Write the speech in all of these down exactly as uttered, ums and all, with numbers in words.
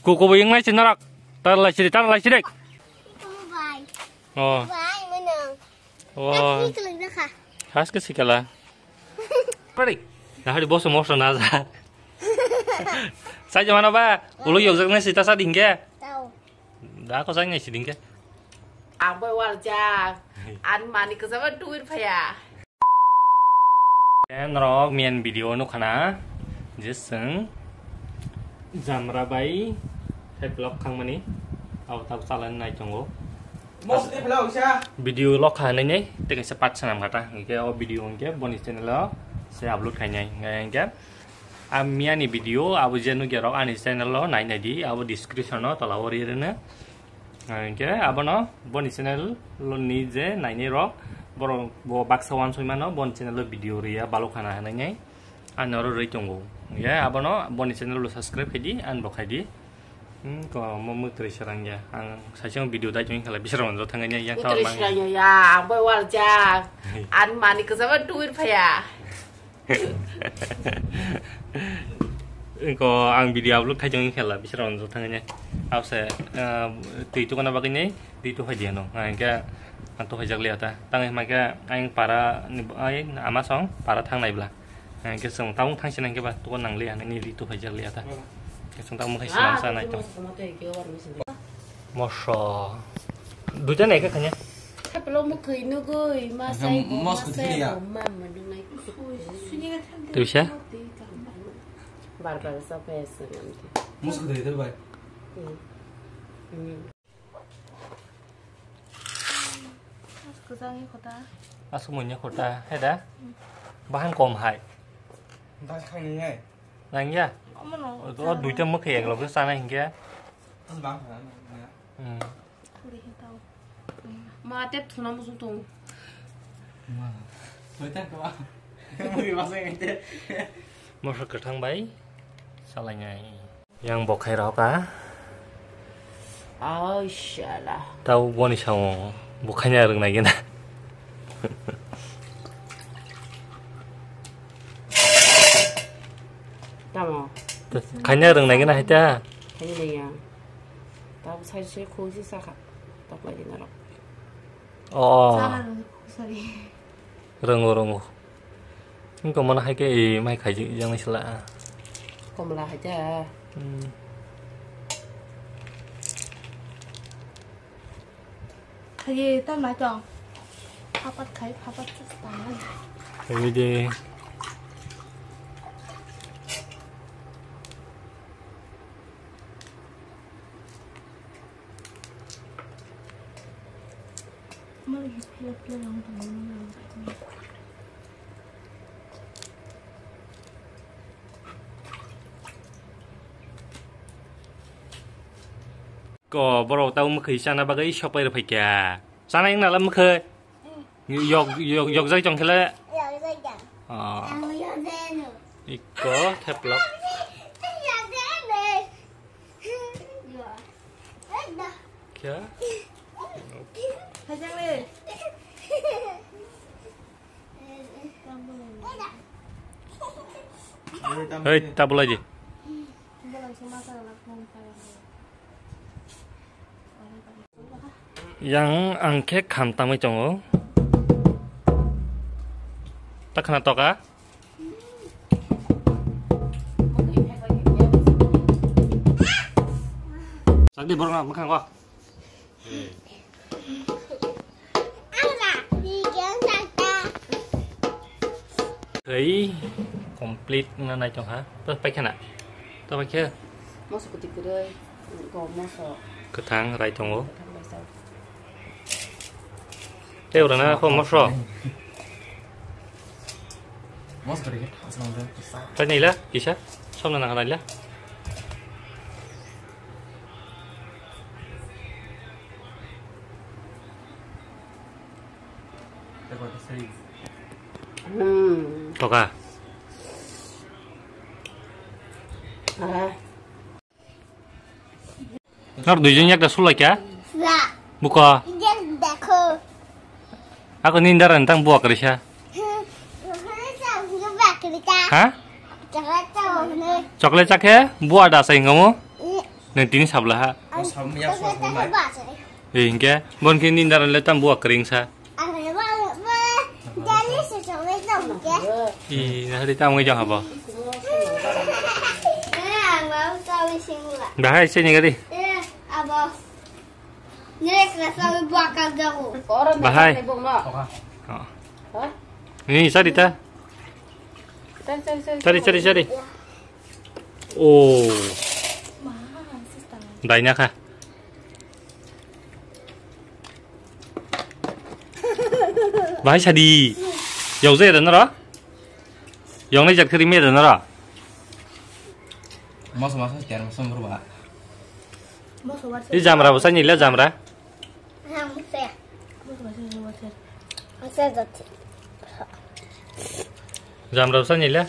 Kuku bo yang nai si norok. Tar lai sidi, tar lai sidi. Bai. Oh. Bai, mana? Oh. Aku itu lagi dah. Has ke sikala. Pari. Nah, di boso moso na sa. Saja mana ba? Ulu yok jak nai si ta sa dingke. Tahu. Da ko sang nai si dingke. Ang bai waljak. An mani kwchama duir phaya. Norok miyan video nukhana je chwng jamra bai hai vlog khangmani abo tabuk chalani nai tongo. Video lokha hinwi tei kaisa part swnam kha ta, hinkhe o video hinkhe boni channel o se upload khainai. Hinkhe a miyani video abo je nukya rok ani channel o nai nai di, abo description o tola o ri rwno. Hinkhe abono boni channel ni je nainai rok borok bo baksa wansoi mano boni channel o video riya balok khana hinwi ani oro rwi tongo. Hinkhe abono boni channel o subscribe khaidi ani bo khaidi. Hmm, ko mo mwtri serang ya. Ang saisang video dai tong khala bisra manjo thangani yang tawar mang. Serang ya, ang bai waljak. An mani kwchama duir phaya. Ko ang video upload khai tong khala bisra manjo thangani. Ause, eh, twi tukuna bagwi nei, twi tu phai diano. Ang khe ang tu phai jak liya ta. Tang ma khe ang para ni ai ama song para thang nai bla. Hingke chwng tabuk thangsinai hingke ba tugo nang liya nini ri tu phai jak liya ta. Hingke chwng tabuk khai swnam sa nai tong. Moso. Duita nai ka khanya. Thapelo mwkhwi nugui, masai bo, mos masai kwthwi ya. Bo, ma ma nungnai. Tuisa? Bar bar sa phai swnam di. Mos kwthwi de bai. Hmm. Hmm. Aswk kwchangni kota. Aswk muinya kota, hai da? Hmm. Bahan kom hai. Das khaini hai. Nangya? Omono. O duita mwkhwi eklok khe chanai hinkhe. Das bang kha na. Hmm. Khuri hin tao. Ma tep thuna muchung tong. Ma. Duita kha. Mui masai ngai te. Moso kwthang bai salainai. Yang bo khai rok a. Ai shala. Tau boni samo bo khaina rwng nai gena. Tamo. Khaina rwng nai gena hai ta. Khaina ya. Tau sai se khung si sakha. Tok lai dina rok. Oh. Sana rwng, sorry. Rwngo, rwngo. Wngkha mano hai khe, eh, mai khaijak, yang sila. Komla hai khe. Hmm. Khaye tam lai tong. Phapat khai, phapat chus tangan. Khaye de. Ko borok tau mwkhwi chana bagwi sopai rw phaikha. Chana wngna lam mwkhwi. Yok, yok, yok jai chong khele. Yok jai chong. Oh. Ang yok jai no. Iko theplok. Yok jai no. Kya? Hajang le. Hei, tabula ji. Yang ang khe kham tangwi tongo. Ta khna toka. Sakdi borok mwkhang kok. Hei, complete wngna nai tong ha. To paikha na? To paikha? Moso kwtwi kwrwi, go moso. Kwthang rai tongo. Kwthang rai tongo. Tei ora na kho moso. Moso kwrwi khe thang swnam de. Tai naila, kisa? Somna nang naila. Hmm. Toka. Ah. Nor duijon yakta sulai kya? Ra. Buka. Ijen dekho. Ako nindar entang buak risa. Hmm. Buak risa. Ha? Chocolate chakhe buak da sai ngomo. Nang tini sabla ha. Ang sabla ya, sabla. Eh, hingke, bon khe nini dara le tam buwa kering sa. Ang le ba, ba, jani se chong le tong ke. Ih, na hari tam ngi jong habo. Eh, ang ba sa wi sing la. Bahai se ni gari. Eh, abo. Ni le kra sa wi buwa ka jago. Bahai. Oh. Ni sari ta. Sari, sari, sari. Oh. Daina kha. Bahai sadi. Yau je da nara. Yau nai jat khari me da nara. Mas mas tiar mas mur ba. Di jamra bo sani le jamra. Jamra bwsa nila.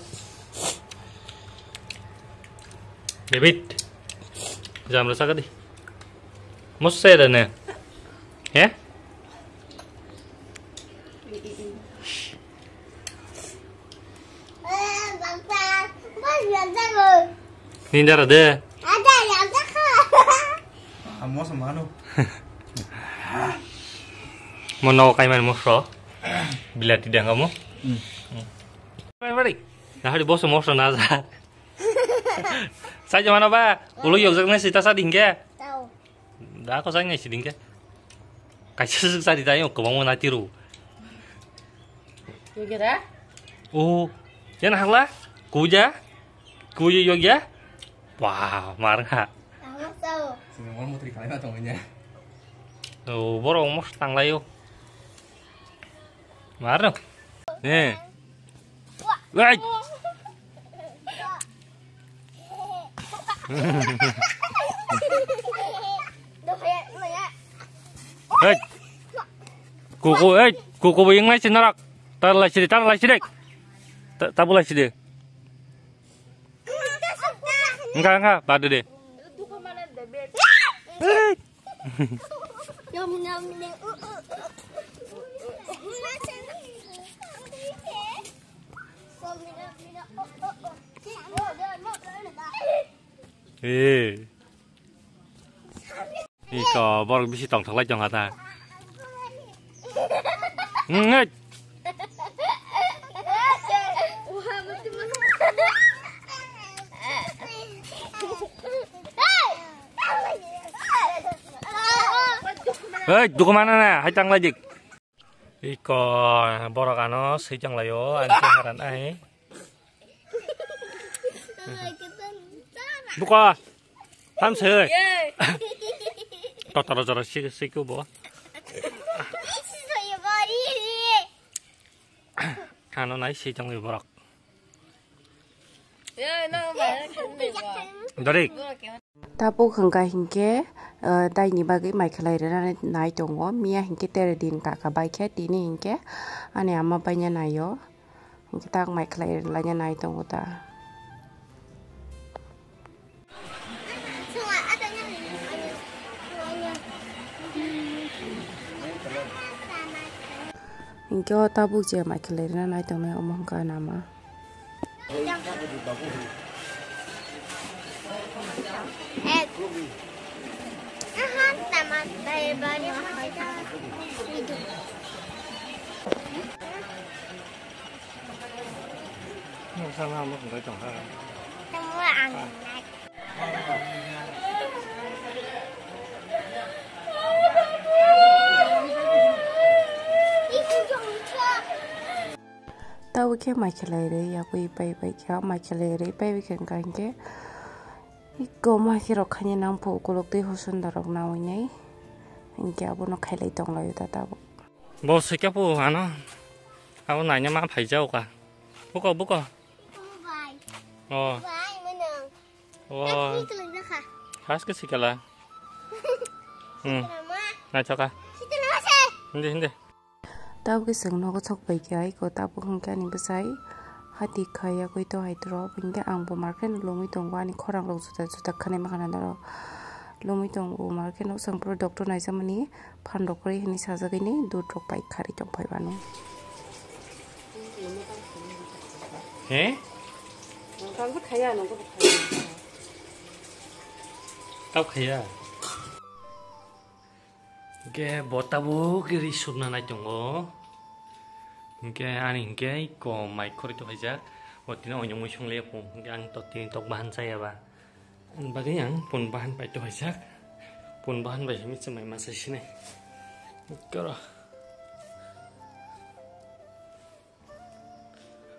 David. Jamra saka di. Mose da ne. He? Nindara de. Amo sa mano. Mo nogo kaiman mosro. Bilati de angamo. Hmm. Bari bari. Nahari boso mosro na ja. Saja mana ba? Ulo yok jak na sita sa dingke. Tau. Da ko sang nai siding ke. Kaisa sik sari tayo kwbangma nai tiru. Yogera? Oh, yan hakla? Kuja? Kuja yogya? Wah, mar ha. Tama sao. Sini mol mutri khalai na tongnya. Oh, borok mos tanglayo. Mar no? Eh. Wait. Hei. Kuku, hei, kuku bo yang lai sinarak. Tar lai sidi, tar lai sidi. Ta-, tabu lai sidi. Enggak, enggak, badu deh. Hei. Eh. Iko borok bisi tongthok lai tongkha ta. Hmm, hei. Hei, dukumana na, hai tanglai dik. Iko borok ano swi tonglaio, ani khe haran ai. Buka, tham se. Totoro jora sik, sik bo. Ano nai swi tonglaio borok. Dorik. Tabuk hwnkha hinkhe, eh, taini bagwi mai khwlai rwna nai tongo. Miya hinkhe tere din kaka bai khe, tini hinkhe ani ama baina naio. Hinkhe tak mai khwlai rwlaina nai tongo ta. Hinkhe o tabuk je mai khwlai rwna nai tongnai omo hwnkha ani ama. Tabuk khe mai khwlai rwi yakui pai pai khe mai khwlai rwi pai bai khe hwnkha hinkhe iko mai khe rok khaina nang phu ukuluk twi husunda rok naui nai hinkhe abono khailai tong laio ta tabuk. Bo swikhe phu ano abo naina ma phaijao ka buko buko. Oh. Oh. Haske sikala. Hmm. Naithoka. Hindi hindi. Tabuk khe chwng nogo sok pai khe ai ko tabuk hwnkhe ani bwsai hati khai yakui to hai tro hinkhe ang bo market no lomwi tongo ani khorang rok juda juda khwnai ma khana norok lomwi tongo market no chwng puro doctor naijakmani phan rok kwrwi hinwi sajagwi ni dud rok pai kharwi tongphai mano. He? Nokha bo khaya nokha bo khaya. Tau khaya. Hingke bo tabuk ri sukna nai tongo. Hingke ani hingke ko mai khori to khaijak. Bo tini oinok mui song le pung. Hingke ang to tini tok bahan chaya ba. Ang bagwi ang pun bahan pai to khaijak. Pun bahan bai himi chumai masa sinai. Koro.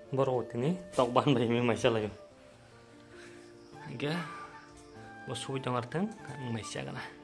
Borok bo tini tok bahan bai himi mai chalaio. Hingke bo subui tong arteng ang mai chagana.